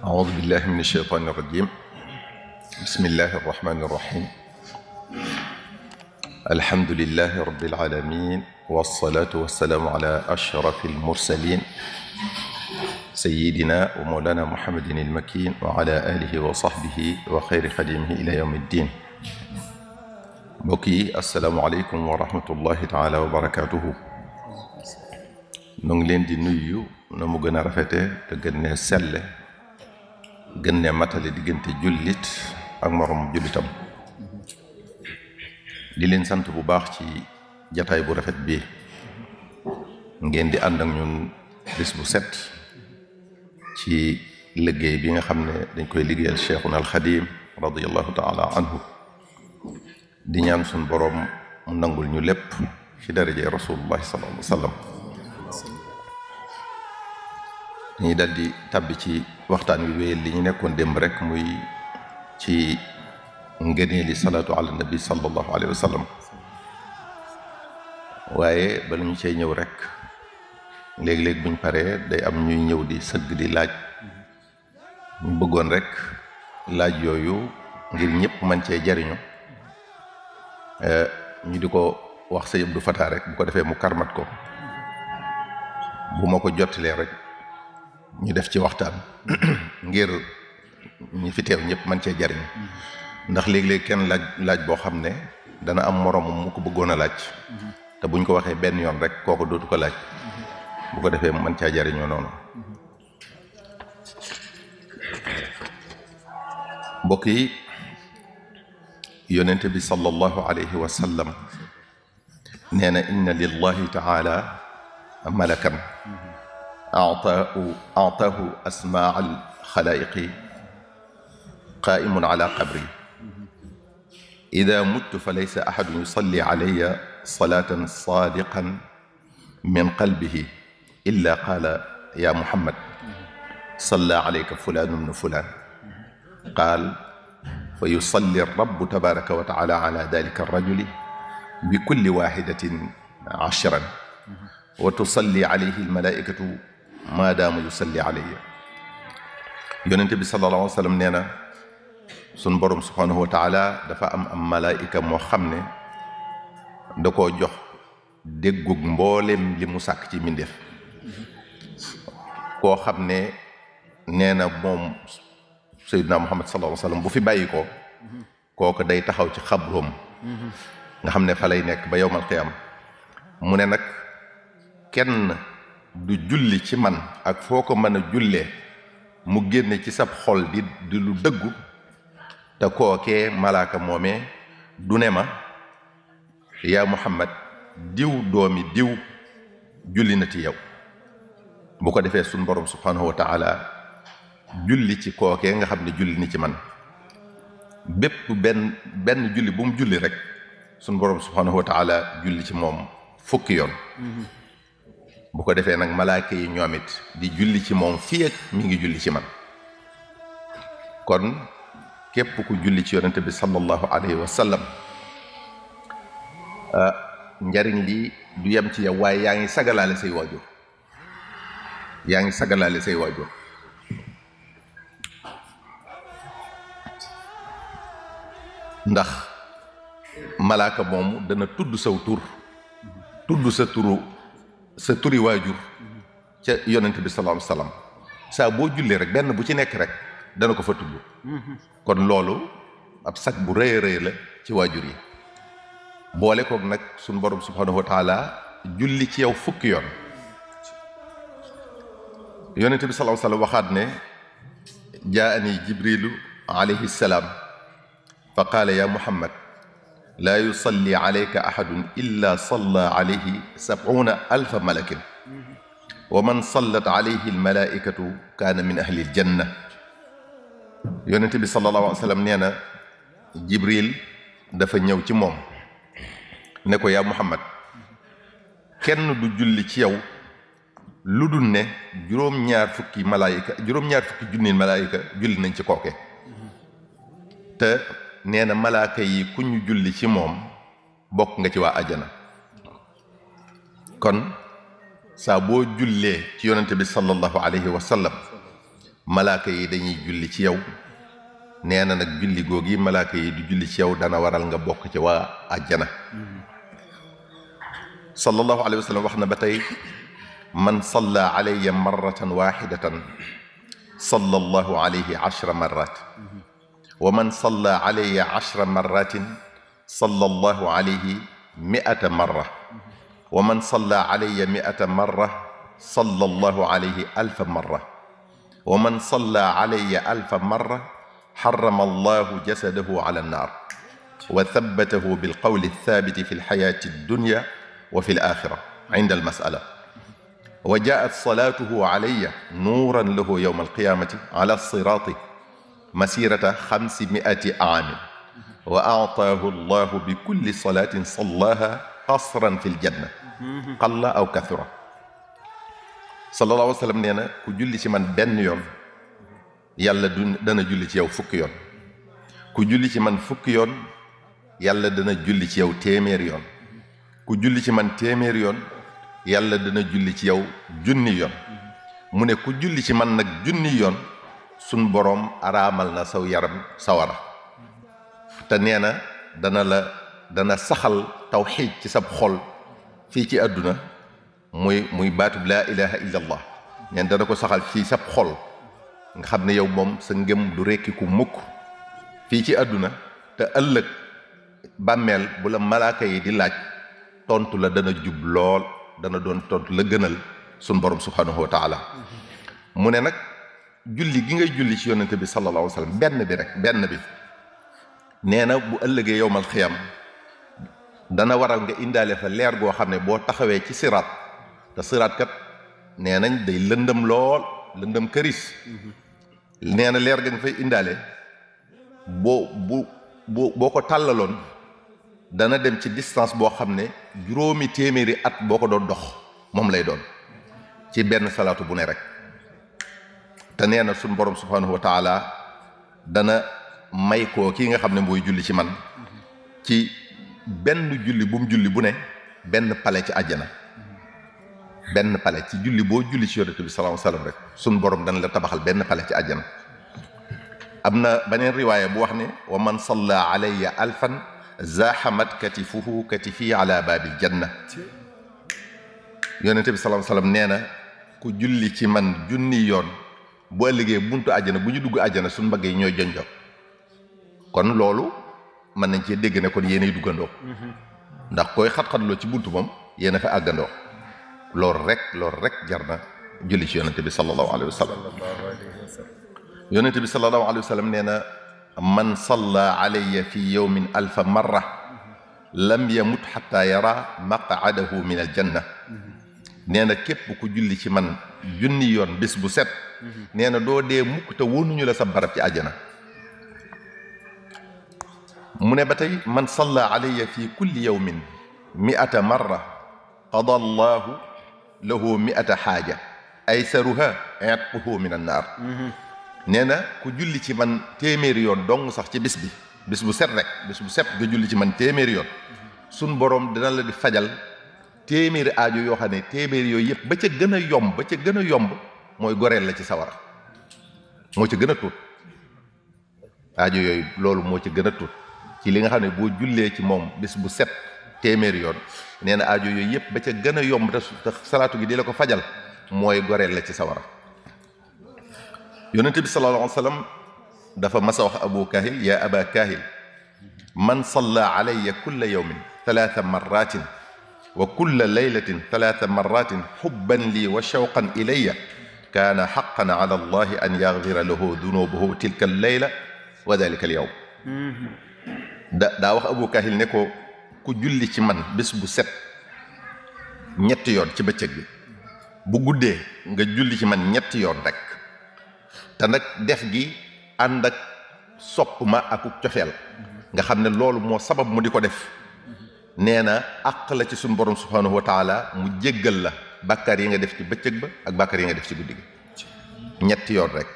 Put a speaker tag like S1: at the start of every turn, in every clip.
S1: أعوذ بالله من الشيطان الرجيم. بسم الله الرحمن الرحيم. الحمد لله رب العالمين، والصلاة والسلام على أشرف المرسلين سيدنا ومولانا محمد المكين وعلى آله وصحبه وخير خديمه إلى يوم الدين. بكي السلام عليكم ورحمة الله تعالى وبركاته. نغلين دي نيو نمو غنا رافete te gënne selle gënne matale digënté jullit ak morom jullitam di leen sant bu baax ci jataay bu rafet bi ngeen di ànd ak ñun bis bu set ci liggéey bi nga xam ne dañ koy liggéeyal Cheikhuna al Khadim radiyallahu ta'ala anhu di ñaan sun borom mu nangul ñu lépp ci daraje rasulullah sallallahu alayhi wasallam. ñi daldi tabbi ci waxtaan wi wéyal li ñu nekkoon démb rek muy ci ngëneeli salaatu ala nabi sallallahu alayhi wa sallam. waaye bala ñu cay ñëw rek léeg-léeg buñ paree day am ñuy ñëw di sëgg di laaj ñu bëggoon rek laaj yooyu ngir ñëpp man cee jariñu ñu di ko wax sa yëb du fataa rek bu ko defee mu karmat ko bu ma ko jottalee rek ñu def ci waxtaan ngir ñi fi teew ñëpp man cee jariñ ndax léeg-léeg kenn laaj boo xam ne dana am moroomam mu ko bëggoon a laaj te buñ ko waxee benn yoon rek kooku dootu ko laaj bu ko defee man caa jariñoo noonu. mbokk yi yonente bi sallallahu alayhi wa sallam nee na inna lillahi taala malakan أعطاه أسماع الخلائق قائم على قبري إذا مت فليس أحد يصلي علي صلاة صادقا من قلبه إلا قال يا محمد صلى عليك فلان من فلان قال فيصلي الرب تبارك وتعالى على ذلك الرجل بكل واحدة 10 وتصلي عليه الملائكة ما دام يصلي عليه. يونس بي صلى الله عليه وسلم نينا سن بروم سبحانه وتعالى دا فا ام ملائكه مو خامني داكو جوخ دغوك مبولم لي مو ساك تي مينديف كو خامني نينا موم سيدنا محمد صلى الله عليه وسلم بو في بايكو كوكو داي تاخاو ci xabrom nga xamne fa lay nek ba yowmal qiyam mu ne nak kenn du julli ci man ak foko meuna julle mu génne ci sab xol di lu deggu ta kookee malaaka momé du ne ma ya Muhammad diw doomi diw julli na ci yow bu ko defé sun borom subhanahu wa ta'ala julli ci kookee nga xamne julli ni ci man bépp ben julli bu mu julli rek sun borom subhanahu wa ta'ala julli ci mom fukki yoon bu ko defee nag malaaka yi ñoomit di julli ci moom fii ak mi ngi julli ci man kon képp ku julli ci yonente bi sallallahu alayhi wa sallam njariñ li du yem ci yow waaye yaa ngi sagalaale say waajur ndax malaaka moomu dana tudd saw tur tudd sa turi waajur ca yonent bi sallallahu alayhi wasallam saa boo jullee rek benn bu ci nekk rek dana ko fa tudd kon loolu ab sag bu rëy rëy la ci waajur yi boole koog nag suñ borom subhanahu wa taala julli ci yow fukki yoon yonente bi sallallahu alayhi wa sallam waxaat ne jaani jibrilu alayhi salaam fa qaala ya muhammad laa yusalli alayka ahadun illa salla alayhi 70,000 malakin wa man sallat alayhi almalaikatu kaana min ahli aljanna yonente bi sallallahu alayhi wa sallam nee na jibril dafa ñëw ci moom ne ko yaa muhammad kenn du julli ci yow lu dul ne juróom-ñaar fukki junni malaayika julli nañ ci kooke te nee na malaaka yi ku ñu julli ci moom bokk nga ci waa ajana kon saa boo jullee ci yonente bi sallallahu alayhi wa sallam malaaka yi dañuy julli ci yow nee na nag julli googi malaaka yi di julli ci yow dana waral nga bokk ci waa ajana sallallahu alayhi wa sallam wax na ba tey man salla alayya marratan waxidatan salla allahu alayhi 10 marrat wa man salla alayya 10 marratin salla allahu alayhi 100 marra wa man salla alayya 100 marra salla allahu alayhi 1000 marra wa man salla alayya 1000 marra xarama allahu jasadahu ala annaar wa thabbatahu bilqawli althabiti fi lxayaati addunya wa fi alaxira inda almasala wa jaat salaatuhu alayya nuuran lahu yowma alqiyamati ala alsiraati masirata 500 aamin wa aataahu allahu bi kulli salaatin sallaha qasran fi ljanna qalla aw kathura sallallahu alayhi wa sallam nee na ku julli ci man benn yoon yàlla dana julli ci yow fukki yoon ku julli ci man fukki yoon yàlla dana julli ci yow téeméeri yoon ku julli ci man téeméeri yoon yàlla dana julli ci yow junni yoon mu ne ku julli ci man nag junni yoon sun boroom araamal na saw yaram sawara te nee na dana saxal tawxiid ci sab xol fii ci àdduna muy baatub laa ilaha illa allah neen dana ko saxal ci sab xol nga xam ne yow moom sa ngëm du rekki ku mukk fii ci àdduna te ëllëg bàmmeel bu la malaaka yi di laaj tontu la dana jub lool dana doon tontu la gënal sun borom subhanahu wa taala mu ne nag julli gi ngay julli ci yonente bi sallallahu alayhi wa sallam benn bi nee na bu ëllëgee yowmal xiyam dana waral nga indaale fa leer goo xam ne boo taxawee ci siraat te siraat kat nee nañ day lëndëm lool lëndëm këris nee na leer ga nga fay indaale boo ko tàllaloon dana dem ci distance boo xam ne juróomi téeméeri at boo ko doon dox moom lay doon ci benn salaatu bu ne rek te nee na suñ borom subhanahu wa taala dana may koo kii nga xam ne mooy julli ci man ci benn julli bu mu julli bu ne benn pale ci àjjana benn pale ci julli boo julli ci yonent bi sallallahu alayhi wasallam rek suñ borom dana la tabaxal benn pale ci àjjana am na beneen riwaaya bu wax ne wa man salla alayya alfan zahamat katifuhu katifi ala baabil janna yonent bi sallallahu alayhi wasallam nee na ku julli ci man junni yoon bu ëllëgee buntu àjjana bu ñu dugg àjjana suñ mbagg yi ñooy jonjo kon loolu mën nañ cee dégg ne kon yéenay duggandoo ndax koy xat-xatloo ci buntu moom yéen a fa àggandoo loolu rek jar na julli ci yonente bi sallallahu alayhi wa sallam yonente bi sallallahu alayhi wa sallam nee na man salla alayya fi yawmin 1000 marra lam yamut xatta yara maq'adahu min aljanna nee na képp ku julli ci man junni yoon bés bu set nee na doo dee mukk te wonuñu la sa barab ci àjjana mu ne ba tey man salla alayya fi kulli yawmin 100 marra qada allahu lahu 100 xaaja aysaruha itquhu min annaar nee na ku julli ci man téeméeri yoon dong sax ci bis bu set rek bis bu set nga julli ci man téeméeri yoon sun borom dina la di fajal téeméeri aajo yoo xam ne téeméeri yooyu yëpp ba ca gën a yomb mooy goreel la ci sawara moo ca gën a tuut aajo yooyu loolu moo ca gën a tuut ci li nga xam ne boo jullee ci moom bis bu set téeméeri yoon nee na aajo yooyu yëpp ba ca gën a yomb te salaatu gi di la ko fajal mooy goreel la ci sawara yonente bi sallallahu alayhi wa sallam dafa masa wax Abu Kahil yaa Aba Kahil man salla alayya kulla yawmin 3 marratin wa kulla laylatin 3 marratin xubban lii wa shawqan ilayya kaana xaqan ala allahi an yaxfira lahu dunubuhu tilka allayla wa dalika alyawm daa wax Abu Kahil ne ko ku julli ci man bés bu set ñetti yoon ci bëccëg bi bu guddee nga julli ci man ñetti yoon rek te nag def gi ànd ak sopp ma ak cofeel nga xam ne loolu moo sabab mu di ko def nee na àq la ci suñu borom subhanahu wa taala mu jéggal la bàkkaar yi nga def ci bëccëg ba ak bàkkaar yi nga def ci guddi gi ñetti yoon rek.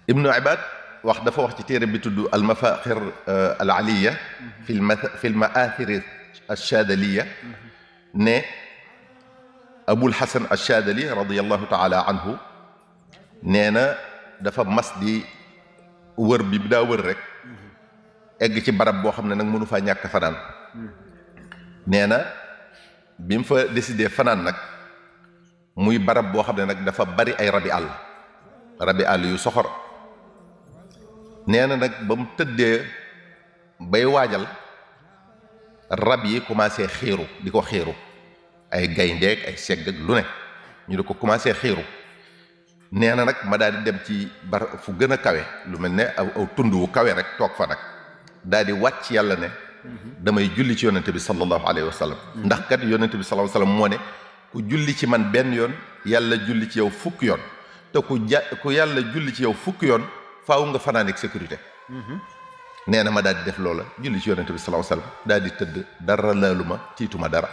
S1: Ibnu Ibad wax dafa wax ci téere bi tudd al mafaxir al aliya fi l maathir alchadaliya ne Abul Hasan alchadali radiallahu taala anhu nee na dafa mas di wër bi daa wër rek egg ci barab boo xam ne nag mënu faa ñàkk fanaan nee na bi mu fa décidé fanaan nag muy barab boo xam ne nag dafa bari ay rabi àll yu soxor nee na nag ba mu tëddee bay waajal rab yi commencé xiiru di ko xiiru ay gayndeek ay segg ak lu ne ñu di ko commencé xiiru nee na nag ma daal di dem ci fu gën a kawe lu mel ne aw tund wu kawe rek toog fa nag daal di wàcc yàlla ne damay julli ci yonente bi sallallahu alayhi wa sallam ndax kat yonente bi sallallahu alayhi wa sallam moo ne ku julli ci man benn yoon yàlla julli ci yow fukki yoon te ku yàlla julli ci yow fukki yoon faaw nga fanaan ak sécurité nee na ma daal di def loola julli ci yonente bi sallallahu alayhi wa sallam daal di tëdd dara laaluma tiituma dara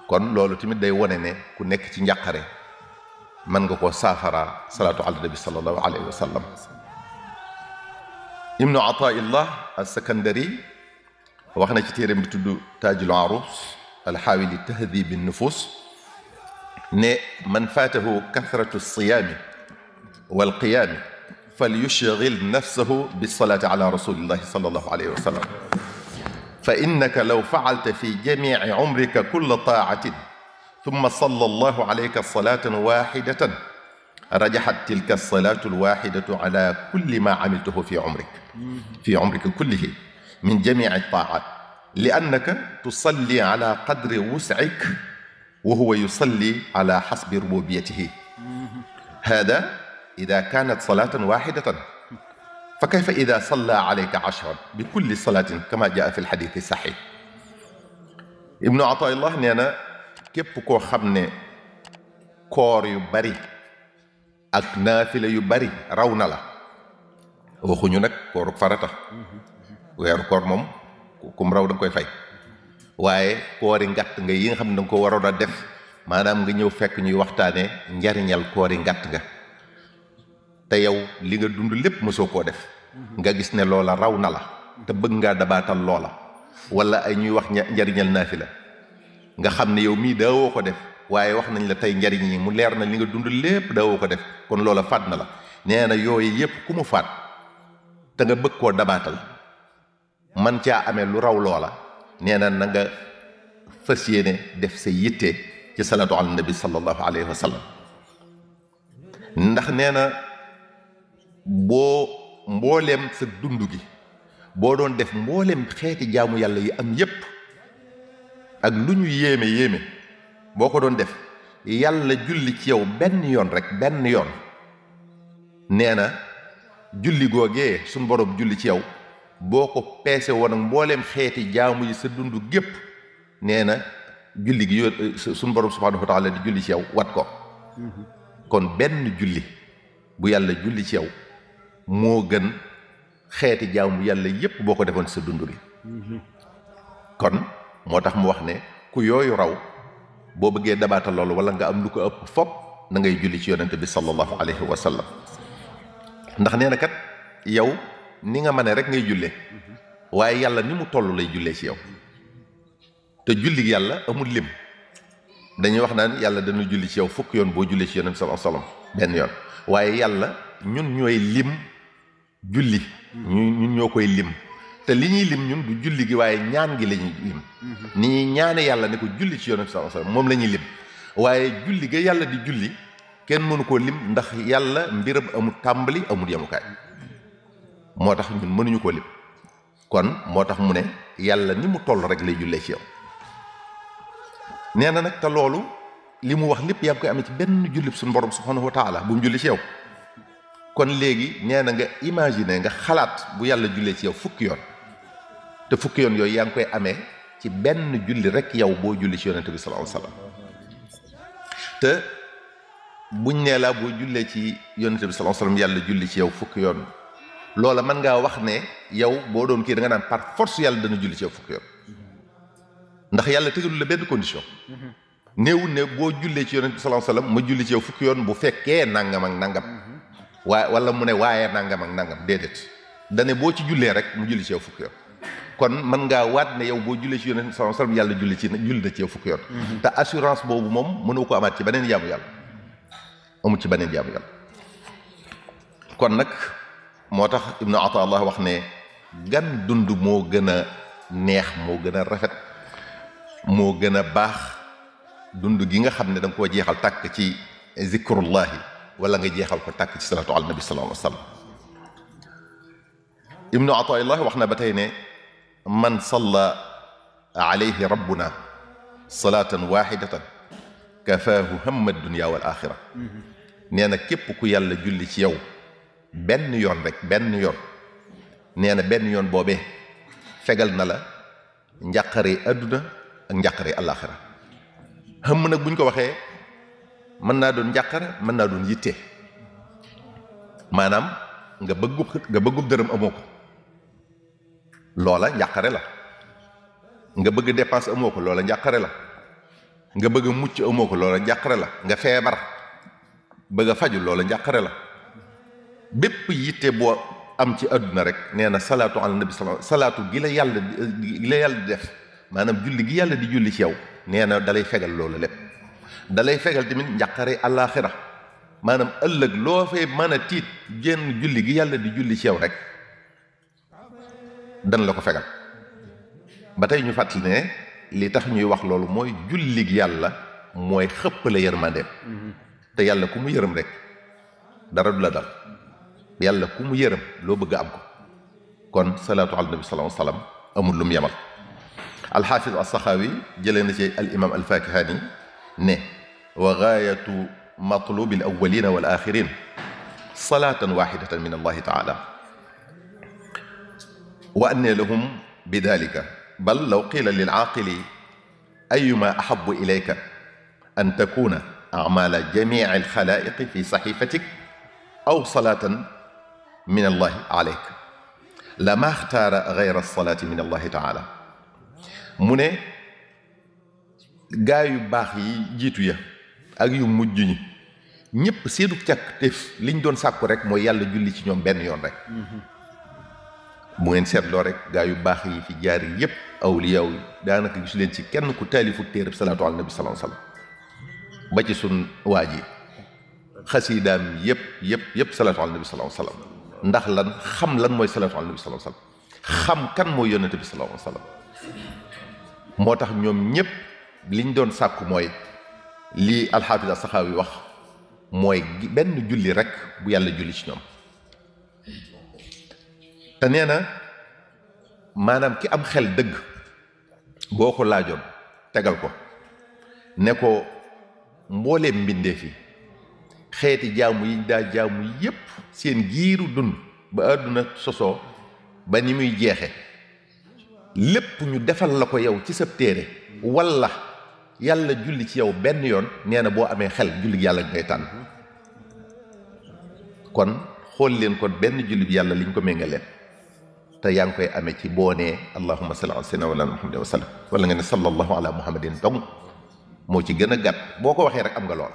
S1: kon loolu tamit day wone ne ku nekk ci njàqare mën nga koo saafara salaatu ala nabi sallallahu alayhi wa sallam. Ibnu Ataillah as-Sakandari wax na ci téeram bi tudd Taajul Arus alxaawi li tahdibi nufus ne man faatahu kathratu siyaami wal qiyaami fal yushghil nafsahu bis-salaati ala rasulillahi sallallahu alayhi wa sallam fa innaka law fa'alta fi jamiici umrika kulla taacatin ثم صلى الله عليك صلاة واحدة رجحت تلك الصلاة الواحدة على كل ما عملته في عمرك كله من جميع الطاعات لأنك تصلي على قدر وسعك وهو يصلي على حسب ربوبيته هذا إذا كانت صلاة واحدة فكيف إذا صلى عليك 10 بكل صلاة كما جاء في الحديث الصحيح. ابن عطاء الله نينا képp koo xam ne koor yu bari ak naafila yu bari raw na la waxuñu nag kooru farata weeru koor moom kum raw da nga koy fay waaye koori ngatt nga yi nga xam ne da nga ko waroon a def maanaam nga ñëw fekk ñuy waxtaanee njariñal koori ngatt nga te yow li nga dund lépp mosoo koo def nga gis ne loola raw na la te bëgg ngaa dabaatal loola wala ay ñuy wax njariñal naafila nga xam ne yow mii daawoo ko def waaye wax nañ la tey njariñ yi mu leer na li nga dund lépp daawoo ko def kon loola faat na la nee na yooyu yépp ku mu faat te nga bëgg koo dabaatal man caa amee lu raw loola nee na nga fas yéene def sa yitte ci salaatu ala nabi sallallahu alayhi wa sallam ndax nee na boo mbooleem sa dund gi boo doon def mbooleem xeeti jaamu yàlla yi am yépp ak lu ñu yéeme boo ko doon def yàlla julli ci yow benn yoon rek benn yoon nee na julli googee suñ borom julli ci yow boo ko peese woon ak mbooleem xeeti jaamu yi sa dund gépp nee na julli gi suñ borom subhanahu wa taala di julli ci yow wat ko kon benn julli bu yàlla julli ci yow moo gën xeeti jaamu yàlla yépp boo ko defoon sa dund gi kon moo tax mu wax ne ku yooyu raw boo bëggee dabaatal loolu wala nga am lu ko ëpp fopp na ngay julli ci yonente bi sallallahu alayhi wa sallam ndax nee na kat yow ni nga mane rek ngay jullee waaye yàlla ni mu toll lay jullee ci yow te julli yàlla amul lim dañuy wax naan yàlla dana julli ci yow fukk yoon boo jullee ci yonente sallallahu alayhi wa sallam benn yoon waaye yàlla ñun ñooy lim julli ñun ñoo koy lim te li ñuy lim ñun du julli gi waaye ñaan gi la ñuy lim ni ñuy ñaane yàlla ne ko julli ci yonent sallallahu alayhi wasallam moom la ñuy lim waaye julli ga yàlla di julli kenn mënu koo lim ndax yàlla mbiram amul tàmbali amul yemukaay moo tax ñun mënuñu koo lim kon moo tax mu ne yàlla ni mu toll rek lay jullee ci yow nee na nag te loolu li mu wax lépp yaa ngi koy amee ci benn jullib suñu borom subhanahu wa taala bu mu julli ci yow kon léegi nee na nga imaginer nga xalaat bu yàlla jullee ci yow fukki yoon te fukki yoon yooyu yaa ngi koy amee ci benn julli rek yow boo julli ci yonente bi sallallahu alayhi wasallam te buñ nee la boo jullee ci yonente bi sallallahu alayhi wasallam yàlla julli ci yow fukki yoon loola mën ngaa wax ne yow boo doon kii da nga naan par force yàlla dana julli ci yow fukki yoon ndax yàlla tegalul la benn condition néewul ne boo jullee ci yonente bi sallallahu alayhi wasallam ma julli ci yow fukki yoon bu fekkee nangam ak nangam waaye wala mu ne waaye nangam ak nangam déedéet dane boo ci jullee rek mu julli ci yow fukki yoon kon mën ngaa waat ne yow boo jullee ci yonente bi sallallahu alayhi wasallam yàlla julli na ci yow fukki yoon te assurance boobu moom mënoo ko amaat ci beneen jaamu yàlla amul ci beneen jaamu yàlla kon nag moo tax ibnu ata allah wax ne gan dund moo gën a neex moo gën a rafet moo gën a baax dund gi nga xam ne da nga koo jeexal tàkk ci zikrullahi wala nga jeexal ko tàkk ci salatu ala nabi sallallahu alayhi wa sallam ibnu ata allah wax na ba tey ne man salla alayhi rabbuna salatan waxidatan kafaahu hamma dunya wal axira nee na képp ku yàlla julli ci yow benn yoon rek benn yoon nee na benn yoon boobee fegal na la njàqare adduna ak njàqare alaxira xam nag buñ ko waxee mën naa doon njàqare mën naa doon yitte maanaam nga bëggub dërëm amoo ko loola njàqare la nga bëgg dépense amoo ko loola njàqare la nga bëgg mucc amoo ko loola njàqare la nga feebar bëgg a faju loola njàqare la bépp yitte boo am ci àdduna rek nee na salaatu ala nabi salaatu gi la yàlla di def maanaam julli gi yàlla di julli ci yow nee na dalay fegal loolu lépp dalay fegal tamit njàqare àllaaxira maanaam ëllëg loo fay mën a tiit génn julli gi yàlla di julli ci yow rek dan la ko fegal ba tey ñu fàttali ne li tax ñuy wax loolu mooy julli gi yàlla mooy xëppale yërmandeem te yàlla ku mu yërëm rek dara du la dal yàlla ku mu yërëm loo bëgg am ko kon salaatu ala nabi sallallahu alayhi wasallam amul lu mu yemal alxaafis alsaxaawi jëlee na ci al imam alfakihani ne wa gaayatu matlubi al awalina wal axirin salaatan waxidatan min allahi taala wa anne lahum bi dalika bal law qila lil aaqili ayuma ahabu ilayka an takuna acmala jamici alxalaiqi fi saxifatik aw salaatan min allahi aleyk lama xtaara gayra alsalaati min allahi taala mu ne gaa yu baax yi jiitu ya ak yu mujj ñi ñëpp seenu càkk téef liñ doon sàkku rek mooy yàlla julli ci ñoom benn yoon rek bu ngeen seetloo rek gaa yu baax yi fi jaar yi yëpp awliyaaw yi daanaka gisu leen ci kenn ku taalifu téereb salaatu ala nabi sallallahu alayhi wasallam ba ci sun waa ji xasiidaam yëpp salaatu ala nabi sallallahu alayhi wasallam ndax lan xam lan mooy salaatu ala nabi sallallahu alayhi wasallam xam kan mooy yonente bi sallallahu alayhi wasallam moo tax ñoom ñëpp liñ doon sàkku mooy lii alxaafis as-Saxaawi wax mooy benn julli rek bu yàlla julli ci ñoom te nee na maanaam ki am xel dëgg boo ko laajoon tegal ko ne ko mbooleem mbindeef yi xeeti jaamu yi daa jaamu yépp seen giiru dund ba àdduna sosoo ba ni muy jeexe lépp ñu defal la ko yow ci sa téere walla yàlla julli ci yow benn yoon nee na boo amee xel julli yàlla ngay tànn kon xool leen kon benn julli bi yàlla liñ ko méngaleen te yaa ngi koy amee ci boo nee allahumma salli ala sayyidina wala muhammadin wa sallam wala nga ne sallallahu ala muhammadin dong moo ci gën a gàtt boo ko waxee rek am nga lool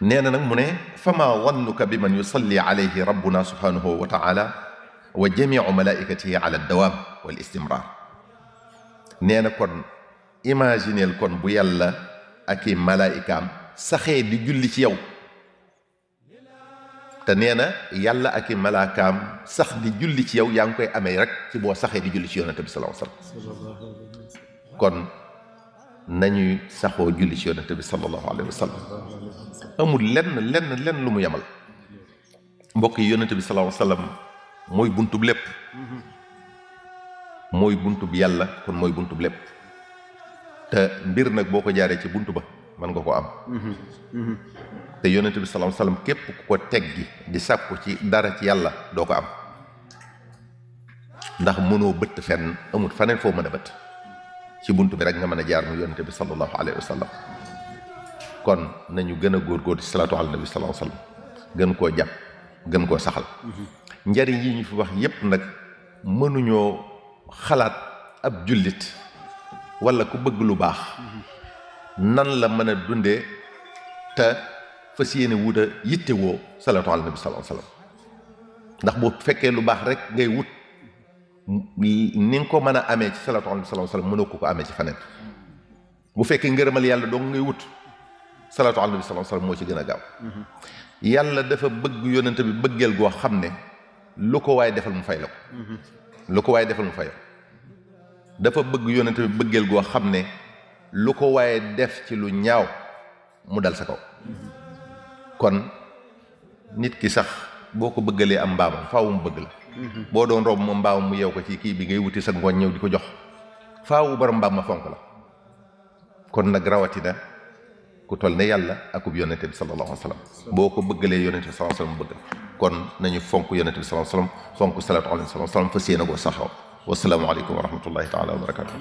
S1: nee na nag mu ne fama wannuka bi man yusalli alayhi rabbuna subhanahu wa taala wa jamiu malaikatihi ala dawaam wal istimrar nee na kon imagineel kon bu yàlla ak i malaikaam saxee di julli ci yow te nee na yàlla ak i malaakaam sax di julli ci yow yaa ngi koy amee rek ci boo saxee di julli ci yonente bi sallallahu alayhi wasallam kon nañuy saxoo julli ci yonente bi sallallahu alayhi wa sallam amul lenn lu mu yemal mbokk yi yonente bi sallallahu alayhi wa sallam mooy buntub lépp mooy buntub yàlla kon mooy buntub lépp te mbir nag boo ko jaaree ci buntu ba mën nga ko am te yonente bi sallallahu alayhi wa sallam képp ku ko teggi di sàkku ci dara ci yàlla doo ko am ndax mënoo bëtt fenn amul faneen foo mën a bëtt ci buntu bi rek nga mën a jaar mu yonente bi sallallahu alayhi wa sallam kon nañu gën a góorgóor ci salaatu ala nabi sallallahu alayhi wa sallam gën koo jàpp gën koo saxal njariñ yi ñu fi wax yépp nag mënuñoo xalaat ab jullit wala ku bëgg lu baax nan la mën a dundee te fas yéene wuta yitte woo salaatu ala nabi sallallahu alayhi wa sallam ndax boo fekkee lu baax rek ngay wut ni nga ko mën a amee ci salaatu ala nabi sallallahu alayhi wa sallam mënoo ko amee ci faneen bu fekkee ngërëmal yàlla dong ngay wut salaatu ala nabi sallallahu alayhi wa sallam moo ci gën a gaaw yàlla dafa bëgg yonente bi bëggeel goo xam ne lu ko waaye defal mu fay la ko lu ko waaye defal mu fay la dafa bëgg yonente bi bëggeel goo xam ne lu ko waaye def ci lu ñaaw mu dal sa kaw kon nit ki sax boo ko bëggalee am mbaamam faaw mu bëgg la boo doon rob moom mbaamam mu yeew ko ci kii bi ngay wuti sa ngooñ ñëw di ko jox faawu borom mbaam ma fonk la kon nag rawatina ku toll ne yàlla akub yonente bi sallallahu alayhi wa sallam boo ko bëggalee yonente bi sallallahu alayhi wa sallam bëgg kon nañu fonk yonente bi sallallahu alayhi wa sallam fonk salaatu alayhi wa sallam fas yéene koo saxaw wasalaamu aleykum wa rahmatullahi taala wa barakatuh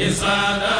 S1: Isada